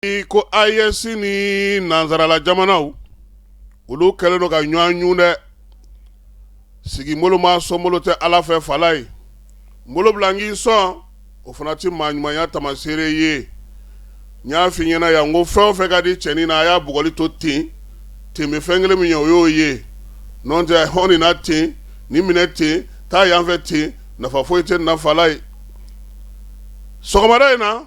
Ko AES ni nansarala jamanaw olu kɛlen don ka ɲɔgɔn ɲun dɛ. Sigi bolo ma sɔn bolo tɛ Ala fɛ falaye n bolo bila n k'i sɔn, o fana tɛ maa ɲumanya tamaseere ye. N y'a f'i ɲɛna yan ko fɛn o fɛn ka di cɛnin na, a y'a bugɔli to ten ten bɛ fɛn kelen min ye, o y'o ye. N'o tɛ hɔn nin na ten, nin minɛ ten, taa yan fɛ ten, nafa foyi tɛ nin na falaye. Sɔgɔmada in na,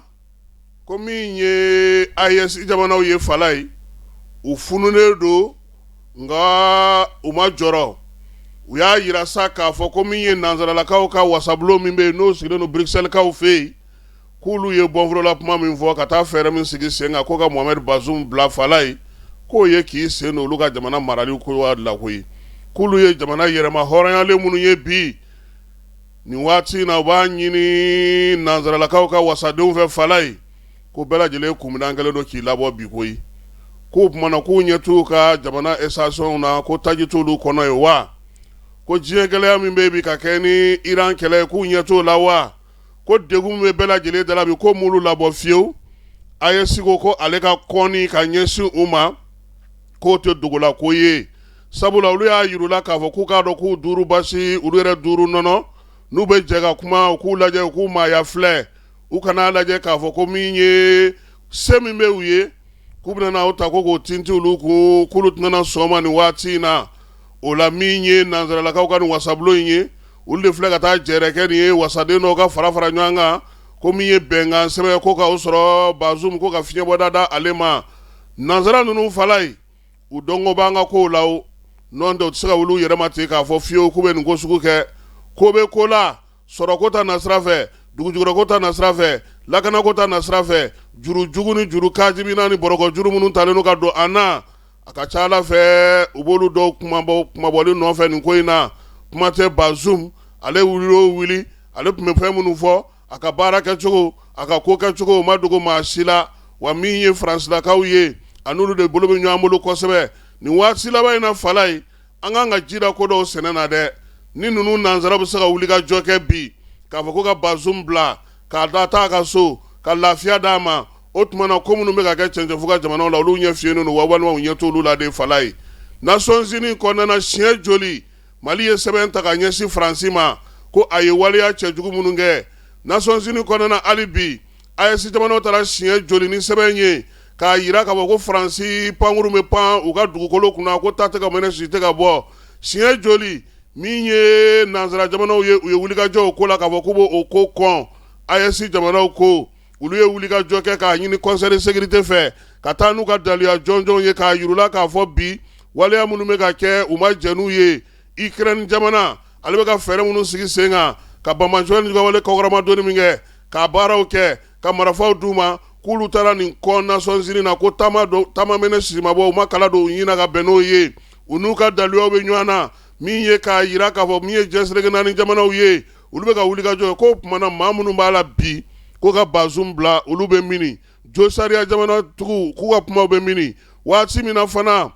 ko min ye AES jamanaw ye falaye, u fununen don, nka u ma jɔrɔ. U y'a jira sa k'a fɔ ko min ye nansaralakaw ka wasabulon min bɛ yen, n'o sigilen don Bruxelles-kaw fɛ yen, k'olu ye bɔnforola kuma min fɔ ka taa fɛɛrɛ min sigi sen kan ko ka Mohamed Bazoum bila falaye, k'o ye k'i sen don olu ka jamana marali ko la koyi. K'olu ye jamana yɛrɛma hɔrɔnyalen minnu ye bi nin waati in na, u b'a ɲini nansaralakaw ka wasadenw fɛ falaye, ko bɛɛ lajɛlen kunminɛn kɛlen don k'i labɔ bi koyi. K'o tuma na k'u ɲɛ t'u ka jamana station na, ko taji t'olu kɔnɔ ye wa? Ko diɲɛ gɛlɛya min bɛ bi ka kɛ ni Iran kɛlɛ ye, k'u ɲɛ t'o la wa? Ko degun min bɛ bɛɛ lajɛlen da la bi, ko m'olu labɔ fiyewu. AES ko ale ka kɔni ka ɲɛsin u ma, k'o tɛ dogola ko ye, sabula olu y'a yir'u la k'a fɔ k'u k'a dɔn k'u duuru basi, olu yɛrɛ duuru nɔnɔ. N'u bɛ jɛ ka kuma, u k'u lajɛ, u k'u maaya filɛ, u kan'a lajɛ k'a fɔ ko min ye se min bɛ u ye, k'u bɛna n'o ta ko k'o tintin olu kun, k'olu tɛna sɔn ma nin waati in na. O la, min ye nansaralakaw ka nin wasabulon in ye, olu de filɛ ka taa jɛrɛ kɛ nin ye, wasaden dɔw ka fara fara ɲɔgɔn kan, ko min ye bɛnkan sɛbɛn ko k'o sɔrɔ Bazoum, ko ka fiɲɛbɔda da ale ma. Nansara ninnu falaye, u dɔnko b'an ka kow la o, n'o tɛ u tɛ se ka wuli u yɛrɛ ma ten k'a fɔ fiyewu k'u bɛ nin ko sugu kɛ. Ko bɛ ko la, sɔrɔko ta nasira fɛ, dugujukɔrɔko ta nasira fɛ, lakanako ta nasira fɛ, juru jugu ni juru kajibina ni bɔrɔkɔ juru minnu talen don ka don an na, a ka ca Ala fɛ u b'olu dɔw kumabɔli nɔfɛ nin ko in na. Kuma tɛ Bazoum, ale wuli o wuli, ale tun bɛ fɛn minnu fɔ, a ka baara kɛcogo, a ka ko kɛcogo, o ma dogo maa si la. Wa min ye Faransilakaw ye, a n'olu de bolo bɛ ɲɔgɔn bolo kosɛbɛ nin waati laban in na falaye. An kan ka ji da ko dɔw sɛnɛ na dɛ. Ni ninnu nansara bɛ se ka wuli ka jɔ kɛ bi k'a fɔ ko ka Bazoum bila k'a da taa a ka so ka lafiya d'a ma, o tuma na ko minnu bɛ ka kɛ cɛncɛnfuga jamanaw la, olu ɲɛ fiyennen don wa, walima u ɲɛ t'olu la de falaye. Nations Unies kɔnɔna na, siɲɛ joli Mali ye sɛbɛn ta ka ɲɛsin Faransi ma ko a ye waleya cɛjugu minnu kɛ Nations Unies kɔnɔna na? Hali bi, AES jamanaw taara siɲɛ joli ni sɛbɛn ye k'a jira k'a fɔ ko Faransi pankurun bɛ pan u ka dugukolo kunna, ko ta tɛ ka mɛnɛ, si tɛ ka bɔ? Siɲɛ joli min ye nansara jamanaw ye, u ye wulikajɔ o ko la k'a fɔ k'u b'o ko kɔn? AES jamanaw ko olu ye wulikajɔ kɛ k'a ɲini Conseil de sécurité fɛ ka taa n'u ka daluya jɔnjɔnw ye k'a yir'u la k'a fɔ bi waleya minnu bɛ ka kɛ, u ma jɛn n'u ye. Ukraine jamana, ale bɛ ka fɛɛrɛ minnu sigi sen kan ka banbaanciwale ni wale kɔkɔrɔmadonni min kɛ, k'a baaraw kɛ, ka marifaw d'u ma, k'olu taara nin kɔn Nations Unies na, ko taama mɛnɛ si ma bɔ, u ma kala don u ɲin na ka bɛn n'o ye. U n'u ka daluyaw bɛ ɲɔgɔn na, min ye k'a jira k'a fɔ min ye diɲɛ seleke naani jamanaw ye, olu bɛ ka wulikajɔ kɛ. K'o tuma na maa minnu b'a la bi ko ka Bazoum bila, olu bɛ mini? Jo sariya jamanatigiw k'u ka kumaw bɛ mini? Waati min na fana,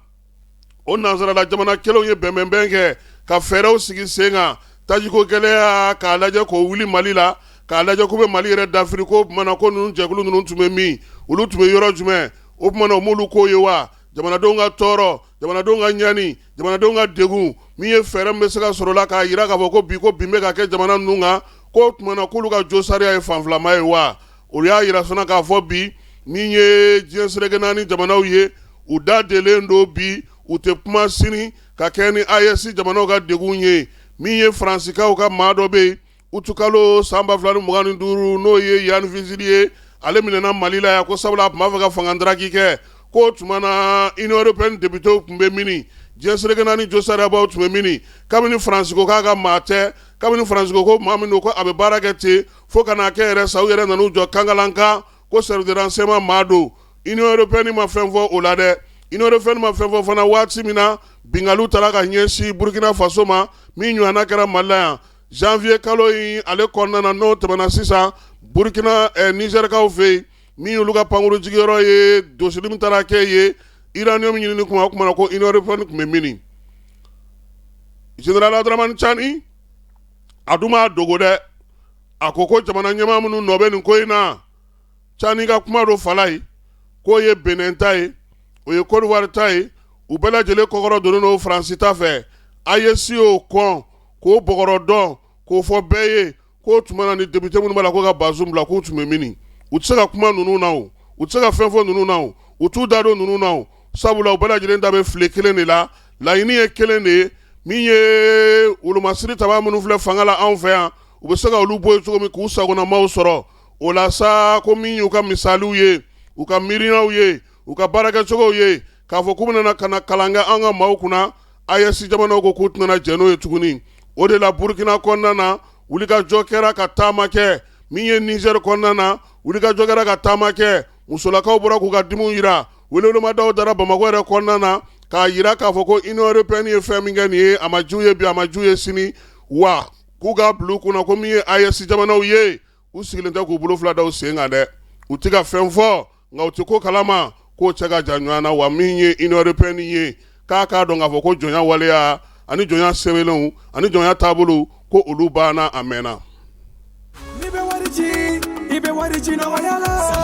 o nansarala jamana kelenw ye bɛnbɛnbɛn kɛ ka fɛɛrɛw sigi sen kan, tajiko gɛlɛya k'a lajɛ k'o wuli Mali la, k'a lajɛ k'u bɛ Mali yɛrɛ dafiri, k'o tuma na ko ninnu jɛkulu ninnu tun bɛ min, olu tun bɛ yɔrɔ jumɛn? O tuma na u m'olu ko ye wa? Jamanadenw ka tɔɔrɔ, jamanadenw ka ɲani, jamanadenw ka degun, min ye fɛɛrɛ min bɛ se ka sɔrɔ la k'a jira k'a fɔ ko bi ko bin bɛ ka kɛ jamana ninnu kan, k'o tuma na k'olu ka jo sariya ye fanfilama ye wa? Olu y'a jira fana k'a fɔ bi min ye diɲɛ seleke naani jamanaw ye, u da delen don bi, u tɛ kuma sini ka kɛ ni AES jamanaw ka degun ye. Min ye Faransikaw ka maa dɔ bɛ yen, utukalo san 2025, n'o ye Yann Vezilier ye, ale minɛna Mali la yan ko sabula a tun b'a fɛ ka fanga daraki kɛ. K'o tuma na Union européenne députéw tun bɛ mini? Diɲɛ seleke naani jo sariyabaw tun bɛ mini kabini Faransi ko k'a ka maa tɛ, kabini Faransi ko maa min don ko a bɛ baara kɛ ten, fo ka n'a kɛ yɛrɛ sa u yɛrɛ nan'u jɔ kankalankan ko service de renseignement maa don? Union européenne ma fɛn fɔ o la dɛ. Union européenne ma fɛn fɔ fana waati min na binkaliw taara ka ɲɛsin Burkina Faso ma, min ɲɔgɔnna kɛra Mali la yan janvier kalo in ale kɔnɔna na, n'o tɛmɛna sisan Burkina Nizɛrikaw fɛ yen, min y'olu ka pankuru jigiyɔrɔ ye, dosili min taara kɛ ye uranium ɲinini kuma, o kuma na ko Union européenne tun bɛ mini? Général Abdourahamane Tiani, a dun m'a dogo dɛ, a ko ko jamana ɲɛmaa minnu nɔ bɛ nin ko in na. Tiani ka kuma don falaye. k'o ye Benin ta ye, o ye Côte d'Ivoire ta ye, u bɛɛ lajɛlen kɔkɔrɔ donnen don Faransi ta fɛ. AES y'o kɔn k'o bɔgɔrɔ dɔn k'o fɔ bɛɛ ye k'o tuma na ni député minnu b'a la ko ka Bazoum bila, k'u tun bɛ min? U tɛ se ka kuma ninnu na, o u tɛ se ka fɛn fɔ ninnu na, o u t'u da don ninnu na, o sabula u bɛɛ lajɛlen da bɛ file kelen de la, laɲini ye kelen de ye. Min ye wolomasiri taba minnu filɛ fanga la anw fɛ yan, u bɛ se ka olu bɔ yen cogo min k'u sagonamaw sɔrɔ. O la sa, ko min y'u ka misaliw ye, u ka miirinaw ye, u ka baarakɛcogow ye, k'a fɔ k'u bɛna ka na kalan kɛ an ka maaw kunna, AES jamanaw ko k'u tɛna jɛn n'o ye tuguni. O de la, Burukina kɔnɔna na, wulikajɔ kɛra ka taama kɛ. Min ye Nizɛri kɔnɔna na, wulikajɔ kɛra ka taama kɛ. Musolakaw bɔra k'u ka dimiw jira. Welewelemadaw dara Bamakɔ yɛrɛ kɔnɔna na k'a jira k'a fɔ ko Union européenne ye fɛn min kɛ nin ye, a ma diya u ye bi, a ma diya u ye sini, wa k'u k'a bila u kunna ko min ye AES jamanaw ye, u sigilen tɛ k'u bolo fila da u sen kan dɛ. U tɛ ka fɛn fɔ, nka u tɛ ko kalama k'o cɛ ka jan ɲɔgɔn na. Wa min ye Union européenne ye, k'a k'a dɔn k'a fɔ ko jɔnya waleya ani jɔnya sɛbɛnlenw ani jɔnya taabolo, ko olu banna a mɛnna. N'i bɛ wari ci, i bɛ wari ci nɔgɔya la.